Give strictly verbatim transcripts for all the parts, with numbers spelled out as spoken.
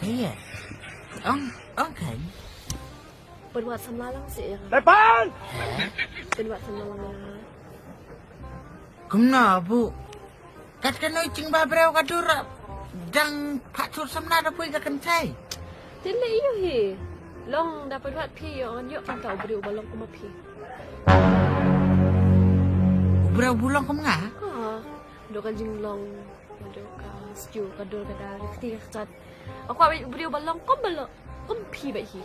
Iya. Ong, ong kan. Pynwad samla lang seh ïa nga. Tepan! Pynwad samla lang ïa nga. Kumno bu? Kat kano i jingbha briew ka dur. Dang pat sur samla da pui ka kynthei. Te leh ïoh hi. Long da pynwad phi ïoh ngan ïoh kumta u briew ba long kum ma phi. U briew bu long kum nga? Ha. Dok ka jinglong. Dok ka skew ka dur ka dar ka kti ka kjat. Nga kwah beit u briew ba long kum ba long kum phi beit hi.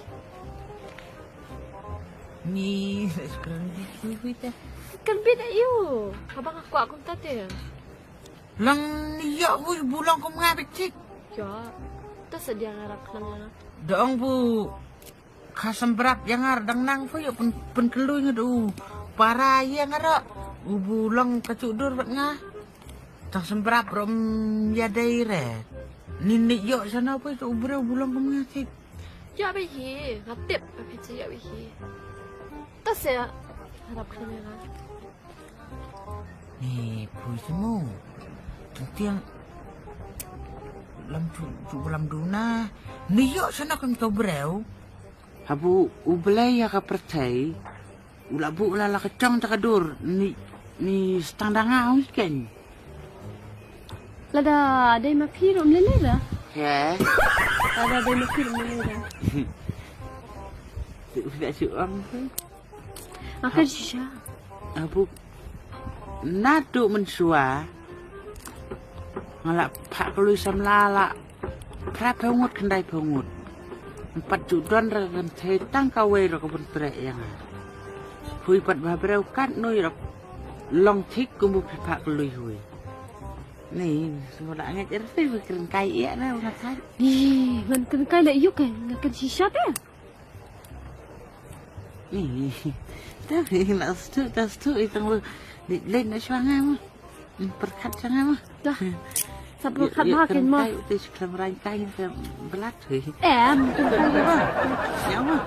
Ni, sa skren di hui hui te. Kan beit ïoh. Haba nga kwah kumta te. Long ni ïoh hui bu long kum nga beit hi. Ïoh. Ta sa dia ngarap khnang nga. Dong bu. Ka symbrap ïa nga dang nang phi ïoh pyn, pynkyllui nga da u para ïa nga da u bu long ka ju dur bad nga. Tang symbrap rom ïa dei re. Ni ni ïoh shano phi u briew bu long kum nga sih. Ïoh beit hi, nga tip ba phi ïoh beit hi. Ta sa harap khnang ïa nga. Ni pui semu. Tentiang lam tu tu lam duna. Ni ïoh shano kum to briew. Habu u Blei ïa ka pyrthei u la buh la la ka jong ta ka dur ni ni stang da nga ong ken. Lada dei ma phi ruh mlele da. He. Lada dei ma phi ruh mlele da. Te u da shu ong. Makan shisha. Abu. Naduh mynshuwa nga la phah kloi samla la phra phew ngut khyndai phew ngut. Em pat ju don re kan thei tang kawei re ka bun treh ïa nga. Hui pat ba breu kat nui re long thik kum bu phi phah kloi hui. Ni, semua la ngeit re phi kren kai ïa na nga thai. Ih, ngan kren kai la yu kai, ngan kren shisha te. Ih, ta hi la stu, ta stu i tang lu. Di le na shwa nga ma. Perkat shwa nga ma. Dah. Sa perkat ba ken ma. Te shklam ran kai te belat hi. Em, ya ma.